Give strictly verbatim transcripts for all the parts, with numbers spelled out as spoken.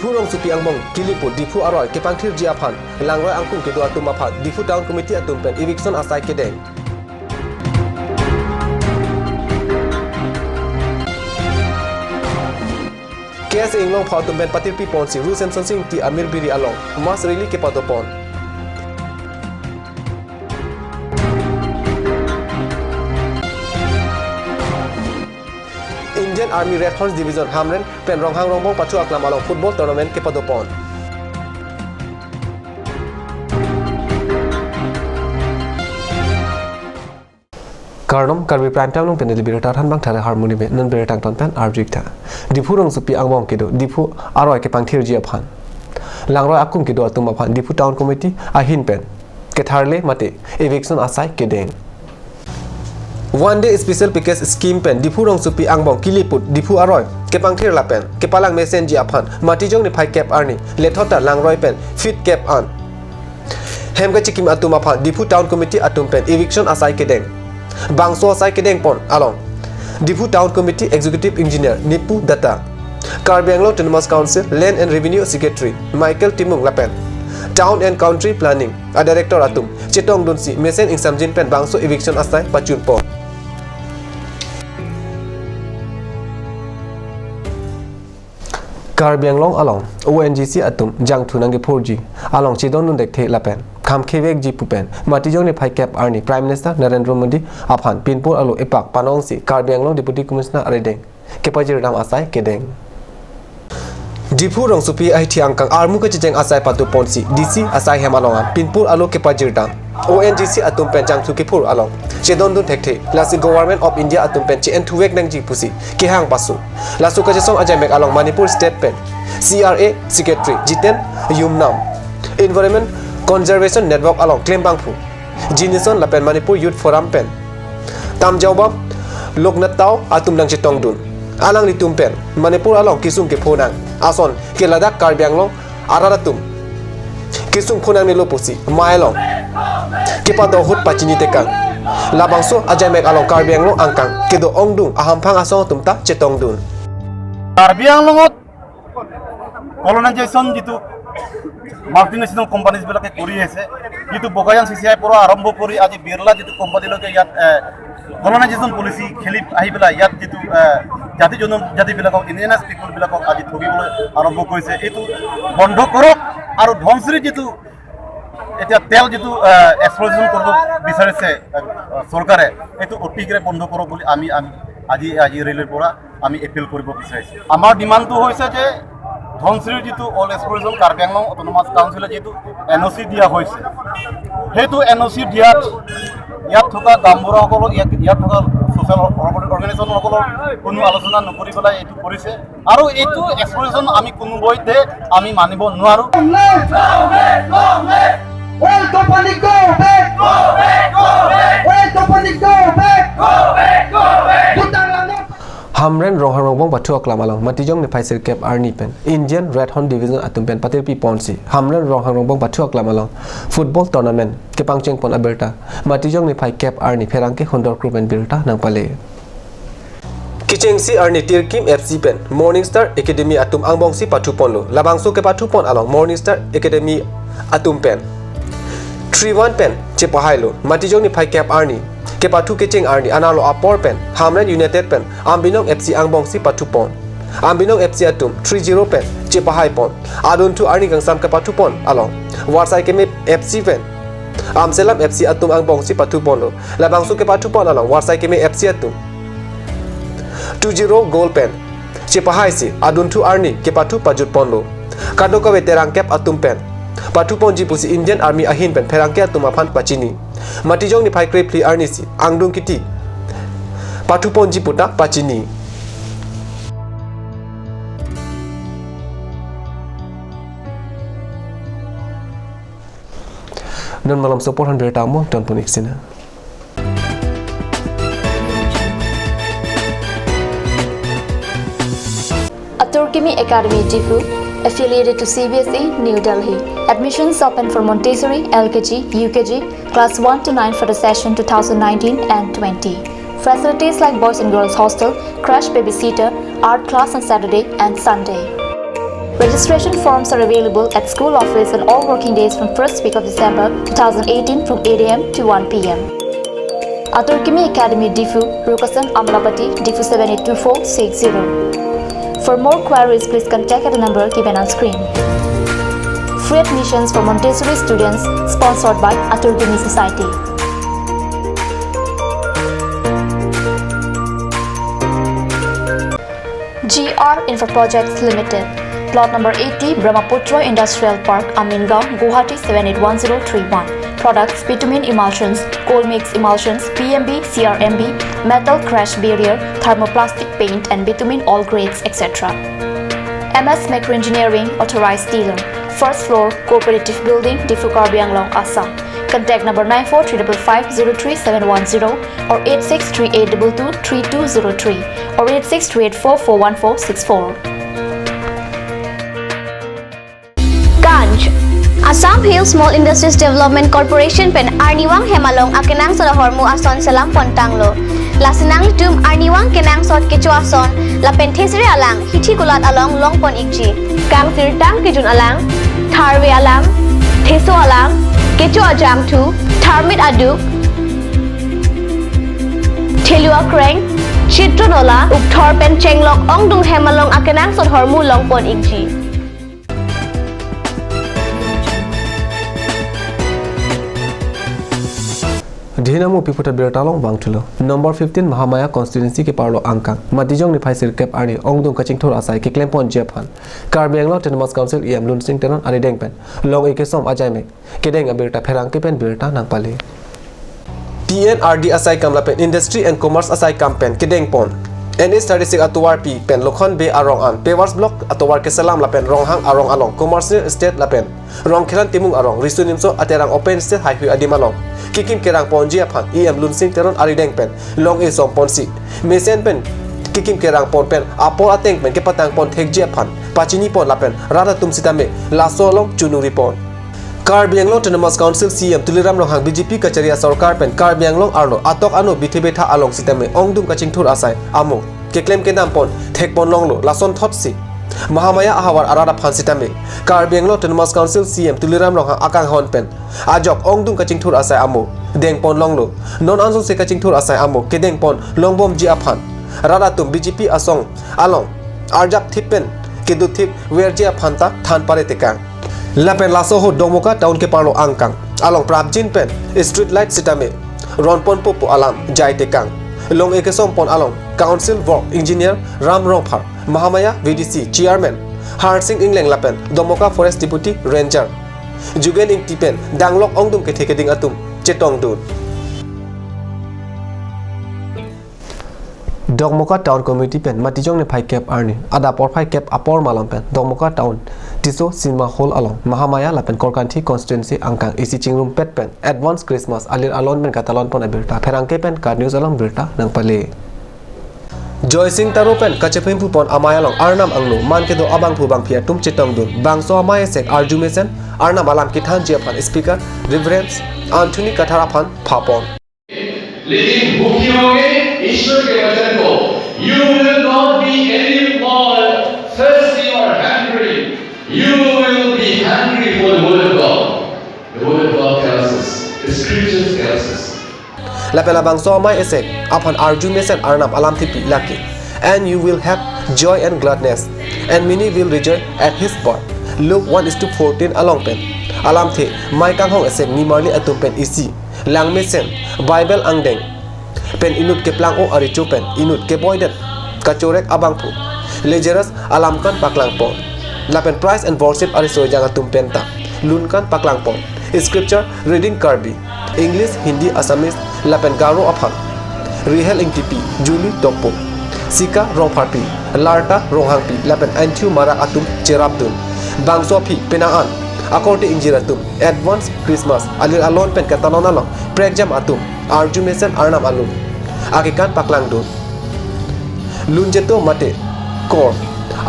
Diphu rongsopi angbong kili put Diphu aroi kepangthirji aphan langroi angkung kedo atum aphan Diphu Town Committee atum pen eviction asai kedeng. K S A Inglongpho atum pen patirpi ponsi Ru Semsonsing Ingti Amir Biri along mass rally kepado pon. Indian Army Red Horns Division Hamren pen Ronghang Rongbong pathu aklam along football tournament kepado pon. Kardom, Karbi Prime Time along pen neli birta thanbang thare harmoni be non birta angton pen arju-ik tha. Diphu rongsopi angbong kedo Diphu aroi kepangthirji aphan langroi angkung kedo atum aphan Diphu Town Committee ahin pen ketharle mate eviction asai kedeng. One day special package scheme pen Diphu rongsopi angbong kili put Diphu aroi kepangthir lapen kepalang mesenji aphan Matijong niphai kep arni lethota langroi pen feet kep an hem kachikim atum aphan Diphu Town Committee atum pen eviction asai kedeng. Bangso asai kedeng pon along Diphu Town Committee Executive Engineer Nipu Datta, Karbi Anglong Autonomous Council Land and Revenue Secretary Michael Timung lapen Town and Country Planning a Director atum chetongdunsi mesen ingsamjin pen bangso eviction asai pachun pon. Karbi Anglong along O N G C atum jangthu nangkephurji along chedondun thekthe lapen kham khevekji pu pen Matijong niphai kep arni Prime Minister Narendra Modi aphan pinpur alo epak panongsi Karbi Anglong Deputy Commissioner arideng kepajirdam asai kedeng. Diphu rongsopi ahithi angkang armu kachecheng asai patu ponsi D C asai hem along an pinpur alo kepajirdam. O N G C atum pen jangthu kephur along chedondun thekthe, lasi Government of India atum pen che-en thuvek nangji pusi kehang pasu. Laso kachesong ajaimek along Manipur State pen C R A Secretary Jiten Yumnam, Environment Conservation Network along klembangphu Jinison lapen Manipur Youth Forum pen Tamjaobam Loknath Tao atum nangchetongdun. Alanglitum pen Manipur along kesung kepho nang ason ke ladak Karbi Anglong arat atum kesung pho nangnelo pusi mai along kepado ahut pachini tekang. Labangso ajaimek along Karbi Anglong angkang kedo ongdung ahamphang asong atum ta chetongdun. Karbi আংলঙত কলনাইজেশ্যন যিটো multinational companies বিলাকে কৰি আছে, যিটো বগায়াং চি চি আইৰ পৰা আৰম্ভ কৰি আজি বিৰলা যিটো কোম্পানীলৈকে ইয়াত, এ, কলনাইজেশ্যন পলিচি খেলি আহি পেলাই ইয়াত যিটো, এ, জাতি জনজাতিবিলাকক, ইণ্ডিজিনাছ পিপলবিলাকক আজি ঠগিবলৈ আৰম্ভ কৰিছে, এইটো বন্ধ কৰক। আৰু ধনশিৰি যিটো এতিয়া তেল যিটো, এ, এক্সপ্লৰেশ্যন কৰিব বিচাৰিছে, এ, চৰকাৰে, এইটো অতি শীঘ্ৰে বন্ধ কৰক বুলি আমি, আমি আজি, আজি ৰেলীৰ পৰা আমি এপিল কৰিব বিচাৰিছোঁ। আমাৰ ডিমাণ্ডটো হৈছে যে ধনশিৰিৰ যিটো অইল এক্সপ্লৰেশ্যন কাৰ্বি আংলং অট'নমাছ কাউন্সিলে যিটো এন অ' চি দিয়া হৈছে, সেইটো এন অ' চি দিয়াত ইয়াত থকা গাঁওবুঢ়াসকলক, ইয়াত, ইয়াত থকা ছ'চিয়েল অৰ্গেনাইজেশ্যনসকলৰ কোনো আলোচনা নকৰি পেলাই এইটো কৰিছে। আৰু এইটো এক্সপ্লৰেশ্যন আমি কোনোপধ্যে আমি মানিব নোৱাৰোঁ। Oil company go back! Go back! Go back! Oil company go back! Go back! Go back! Hamren Ronghang Rongbong pathu aklam along Matijong niphai sirkep arni pen Indian Red Horn Division atum pen patirpi ponsi Hamren Ronghang Rongbong pathu aklam along football tournament kepangcheng pon abirta Matijong niphai kep arni pherangke hundor kru pen birta nangpale. Kechengsi arni Tirkim F C pen Morning Star Academy atum angbongsi pathu ponlo. Labangso kepathu pon along Morning Star Academy atum pen three one pen chepahailo. Matijong niphai kep arni kepathu kecheng arni anerlo apor pen Hamren United pen Ambinong F C angbongsi pathu pon. Ambinong F C atum three zero pen chepahai pon. Adunthu arni kangsam kepathu pon along Warsai Keme F C pen Amselam F C atum angbongsi pathu ponlo. Labangso kepathu pon along Warsai Keme F C atum two zero goal pen chepahaisi adunthu arni kepathu pajut ponlo. Kadokave terangkep atum pen pathu ponji pusi Indian Army ahin pen pherangke atum aphan pachini. Matijong niphai krephli arnisi angdung kiti pathu ponji puta pachini. Non malomso apor aphan birta mo ton pon-ik sina. Atur Kimi Academy Diphu, affiliated to C B S E, New Delhi. Admissions open for Montessori, L K G, U K G, class one to nine for the session two thousand nineteen and twenty. Facilities like boys and girls hostel, crash babysitter, art class on Saturday and Sunday. Registration forms are available at school office on all working days from first week of December two thousand eighteen from eight a m to one p m. Atur Kimi Academy, Diphu, Rukasan Amlapati, Diphu seven eight two four six zero. For more queries, please contact at the number given on screen. Free admissions for Montessori students, sponsored by Atur Kimi Society. G R Infra Projects Limited. Plot number eighty, Brahmaputra Industrial Park, Amingaon, Guwahati seven eight one zero three one. Products: bitumen emulsions, cold mix emulsions, P M B, C R M B, metal crash barrier, thermoplastic paint and bitumen all grades, et cetera. M S Micro Engineering, authorized dealer. First floor, Cooperative Building, Diphu, Karbi Anglong, Assam. Contact number nine four three five five zero three seven one zero or eight six three eight two two three two zero three or eight six three eight four four one four six four. Ganj. Assam Hill Small Industries Development Corporation pen arnivang hem along akenangsot ahormu ason selam pontanglo. Lasi nanglitum arnivang kenangsot kecho ason lapen thesere alang hithi kulat along longpon ikji. Kangsirtang kejun alang, tharve alam, theso alam, kecho ajangthu, tharmit aduk, thelu akreng, chitron ola, ukthor pen chenglok ongdung hem along akenangsot ahormu longpon ikji. Dhinamo piputa birta along vangthulo. Number fifteen Mahamaya constituency keparlo angkang Matijong niphai sirkep arni ongdung kachingthur asai keklemponji aphan Karbi Anglong Autonomous Council E M Lunsing Teron arideng pen long-e kesom ajaimek kedeng abirta pherangke pen birta nangpale. P N R D asai kam lapen Industry and Commerce asai kam pen kedengpon N H thirty-six atovarpi pen Lokhon Bey arong an pavers block atovar keselam lapen Ronghang arong along commercial estate lapen Rongkhelan Timung arong Riso Nimso Aterang open stage heihui adim along kekim kerangponji aphan E M Lunsing Teron arideng pen long-e somponsi mesen pen kekim kerangpon pen apor ateng pen kepatangpon thekji aphan pachinipon lapen rat atum sitame laso along chunuripon. Karbi Anglong Autonomous Council C E M Tuliram Ronghang B J P kachari asorkar pen Karbi Anglong arlo atok ano bithe betha along sitame ongdung kachingthur asai amo keklem kedampon thekpon longlo, lasonthotsi Mahamaya ahavar arat aphan sitame Karbi Anglong Autonomous Council C E M Tuliram Ronghang akanghon pen ajok ongdung kachingthur asai amo dengpon longlo. Non anso se kachingthur asai amo kedengpon longbomji aphan rat atum B J P asong along arjap thip pen kedo thip verji aphan ta than pare tekang. Lapen laso ahut Dongmoka town keparlo angkang along prapjin pen street light sitame ronponpo pu alam jai tekang. Long-e kesompon along Council Work Engineer Ram Rongphar, Mahamaya V D C Chairman Harsing Engleng lapen Dongmoka Forest Deputy Ranger Jugen Ingti pen danglok ongdung kethe keding atum chetongdun. Dongmoka Town Committee pen Matijong niphai kep arni adap porphai kep apor malom pen Dongmoka Town Tisso Cinema Hall along Mahamaya lapen Korkanthi constituency angkang isi chingrumpet pen advance Christmas alir alon pen katalonpon abirta pherangke pen KAT News along birta nangpale. Joysing Taro pen kachephimpupon amei along Arnam angno man kedo abangphu bangphi atum chetongdun. Bangso amei asek arju mesen Arnam alam kethanji aphan speaker Reverend Anthony Kathar aphan phapon. लेकिन भूखे होंगे, ईश्वर के वचन को, you will not be any more thirsty or hungry. You will be hungry for the word of God. The word of God tells us, the scriptures tells us. Lapen labangso amei asek aphan arju mesen Arnam alam thepi lake, "And you will have joy and gladness, and many will rejoice at his birth." Luke one is to fourteen along pen alamthe mei kanghong asek nimarli atum pen isi langmesen Bible angdeng pen inut keplang-o arecho pen inut keboidet kachorek abangphu Lazarus alam kan paklangpon. Lapen Praise and Worship ariso ejang atum pen ta lun kan paklangpon. Scripture reading Karbi, English, Hindi, Assamese lapen Garo aphan Rihel Ingtipi, Julie Tokpo, Sika Rongpharpi, Larta Ronghangpi lapen Anthu Marak atum cherapdun. Bangso aphi penang an akorte ingjir atum advance Christmas alir alon pen katalon along prekjam atum arju mesen Arnam alun akekan paklangdun. Lunjeto mate kor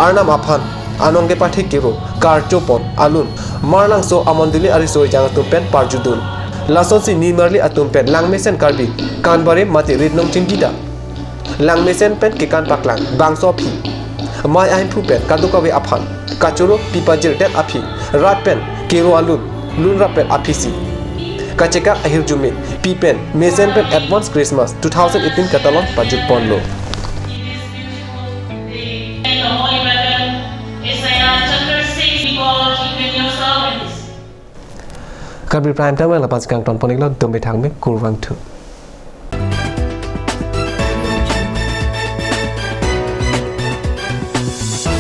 Arnam aphan anong kepathe kero karchopon alun Marlangso amondoli ariso ejang atum pen parjudun. Lasonsi nimarli atum pen langmesen Karbi kanbarim mate ritnong chingkida langmesen pen kekan paklang. Bangso aphi Mai ahemphu pen kadokave aphan kachoro pi pajirdet aphi rat pen kero alun lunrap pen aphisi kachekak ahirjume pi pen mesen pen Advance Christmas two thousand eighteen katalon pajutponlo. Karbi Prime Time la lapu-an si kangtonpon-iklo, dome thangme, kurvangthu.